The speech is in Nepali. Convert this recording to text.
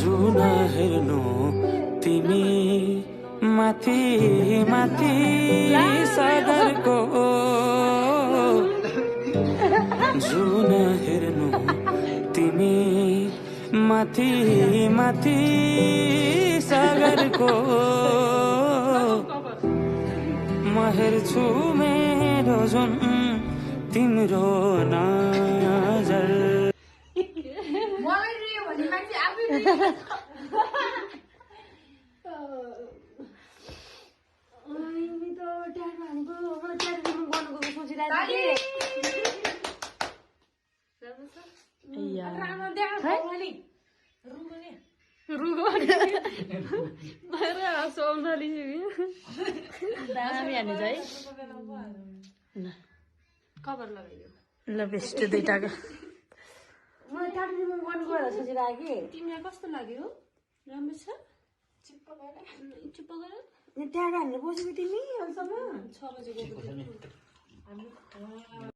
जुन हेर्नु तिमी माथि माथि सागरको जुन हेर्नु तिमी माथि माथि सागरको म हेर्छु मेरो जुन तिम्रो नजर कभर लगाइदियो ल बेस्ट दुईटाको तिमीलाई कस्तो लाग्यो राम्रो छ चिप्पो गरेर त्यहाँ हाल्नु बसेको तिमी 6 बजे गएको